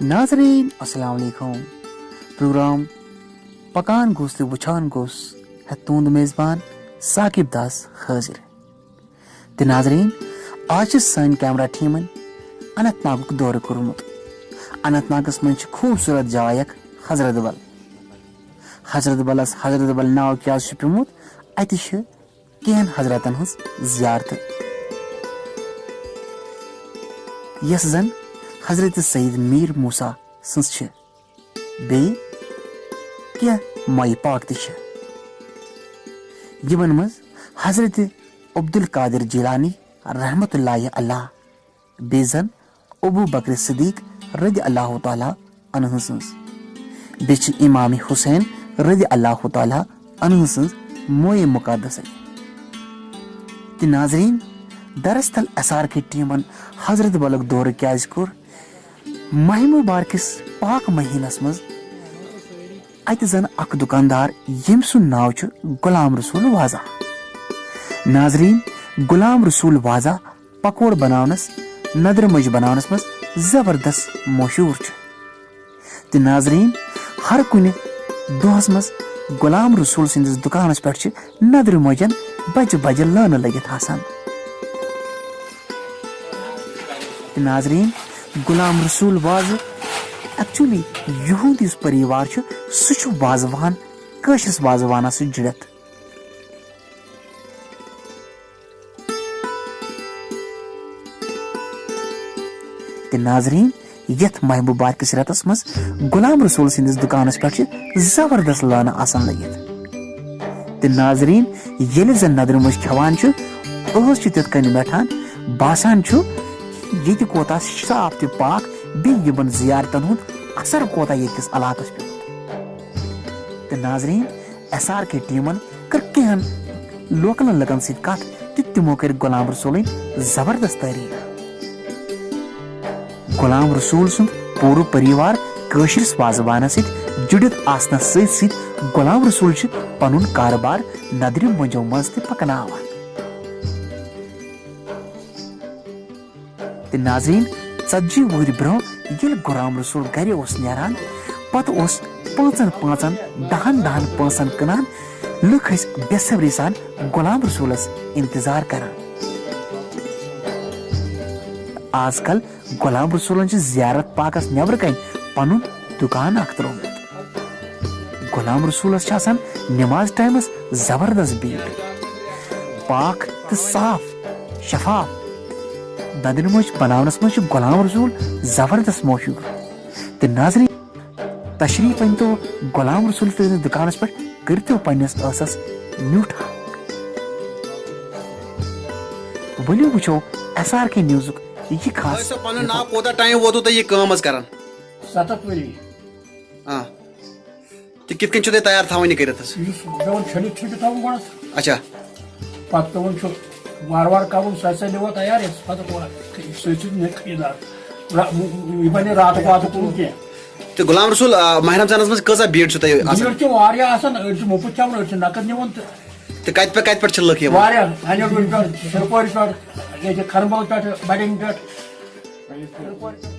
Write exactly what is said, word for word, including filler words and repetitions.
ناظرین، السلام علیکم۔ پروگرام پکان گوٚژھ تہٕ وٕچھان گوٚژھ ہیٚتھ تُہُنٛد میزبان ثاقب داس حٲضِر۔ تہٕ ناظرین، آز چھِ سٲنۍ کیمرہ ٹیمن اننت ناگُک دورٕ کوٚرمُت۔ اننت ناگس منٛز چھِ خوٗبصوٗرت جاے اکھ، حضرت بل۔ حضرت بلس حضرت بل ناو کیازِ چھُ پیومُت؟ اتہِ چھِ کینٛہن حضرتن ہٕنٛز زیارتہٕ، یۄس زن حضرت سید میر موسیٰ سٕنٛز چھِ۔ بیٚیہِ کینٛہہ مایہِ پاک تہِ چھِ، یِمن منٛز حضرت عبدالقادر جیلانی رحمتہ اللہ علیہ، بیٚیہِ زن ابو بکر صدیق رضی اللہ تعالیٰ عنہ سٕنٛز، بیٚیہِ چھِ امام حسین رضی اللہ تعالیٰ عنہ سٕنٛز مویہِ مقدسے۔ تہٕ ناظرین، دراصل ایس آر کے ٹیمن حضرت بلُک دورٕ کیازِ کوٚر؟ ماہِ مبارکس پاک مہینس منٛز اتہِ زن اکھ دُکاندار، ییٚمۍ سُنٛد ناو چھُ غلام رسول وازا۔ ناظرین، غلام رسول وازا پکوڑ بناونس، ندرِ مۄنجہِ بناونس منٛز زبردست مشہوٗر چھُ۔ تہٕ ناظرین، ہر کُنہِ دۄہس منٛز غلام رسول سٕنٛدِس دُکانس پٮ۪ٹھ چھِ ندرِ مۄنجن بجہِ بجہِ لٲنہٕ لٔگِتھ آسان۔ تہٕ ناظرین، غلام رسول وازٕ، ایکچولی یِہُنٛد یُس پریوار چھُ، سُہ چھُ وازوان، کٲشرِس وازوانس سۭتۍ جُڑِتھ۔ تہٕ ناظرین، یتھ ماہِ مبارکس رٮ۪تس منٛز غلام رسول سٕنٛدِس دُکانس پٮ۪ٹھ چھِ زبردست لٲنہٕ آسان لٔگِتھ۔ تہٕ ناظرین، ییٚلہِ زن ندرِ مۄنج کھٮ۪وان چھُ، ٲس چھِ تِتھ کٔنۍ مٮ۪ٹھان، باسان چھُ ییٚتہِ کوتاہ صاف تہٕ پاک، بیٚیہِ یِمن زیارتن ہُنٛد اثر کوتاہ ییٚتہِ کِس علاقس پٮ۪ٹھ۔ تہٕ ناظرین، ایس آر کے ٹیمن کٔر کینٛہن لوکلن لُکن سۭتۍ کتھ تہٕ تِمو کٔرۍ غلام رسولٕنۍ زبردست تعریف۔ غلام رسول سُنٛد پوٗرٕ پریوار کٲشرِس وازوانس سۭتۍ جُڑِتھ آسنس سۭتۍ سۭتۍ غلام رسول چھُ پنُن کارٕبار ندرِ مۄنجو منٛز تہِ پکناوان۔ تہٕ ناظرین، ژتجی وُہٕرۍ برونٛہہ ییٚلہِ غلام رسول گرِ اوس نیران، پتہٕ اوس پانٛژن پانٛژن، دہن دہن پونٛسن کٕنان۔ لُکھ ٲسۍ بے صبری سان غلام رسولس انتظار کران۔ آز کل غلام رسولن چھِ زیارت پاکس نیبرٕ کنۍ پنُن دُکان اکھ ترٛوومُت۔ غلام رسولس چھِ آسان نماز ٹایمس زبردست بھیڑ۔ پاک تہٕ صاف، شفاف ندرِ مۄنج بناونس منٛز چھُ غلام رسول زبردست مشہوٗر۔ تہٕ ناظرین، تشریف أنۍ تو غلام رسول سٕنٛدِس دُکانس پٮ۪ٹھ، کٔرۍ تو پننِس ٲسس میوٗٹھ۔ ؤلِو وٕچھو ایس آر کے نیوزُک یہِ خاص۔ تۄہہِ چھا پنُن ناو، کوٗتاہ ٹایم ووتوٕ تۄہہِ یہِ کٲم حظ کران؟ ستتھ ؤری۔ آ۔ تہٕ کِتھ کٔنۍ چھِو تُہۍ تیار تھاوان یہِ کٔرِتھ حظ؟ یُس پٮ۪وان چھٔلِتھ چھُ تھاوُن گۄڈٕ۔ اچھا۔ پتہٕ پٮ۪وان چھُ وارٕ وارٕ کرُن، سۄ سۄ نِوان تیار، یۄس پتہٕ سۭتۍ سۭتۍ نیرِ خریٖدار۔ را-، یہِ بنہِ راتُک واتُک کُن کینٛہہ۔ تہٕ غلام رسول، آ، ماہِ رمضانس منٛز کۭژاہ بھیڑ چھُو تۄہہِ آسان؟ بھیڑ چھِ واریاہ آسان، أڑۍ چھِ مُفت کھٮ۪وان، أڑۍ چھِ نقد نِوان تہٕ تہٕ کتہِ پٮ۪ٹھ، کتہِ پٮ۪ٹھ چھِ لُکھ یِوان؟ واریاہ، ہنیوڈ پٮ۪ٹھ، سرپورِ پٮ۪ٹھ، ییٚتہِ کھرمل پٮ۪ٹھ، بڈگامہِ پٮ۪ٹھ۔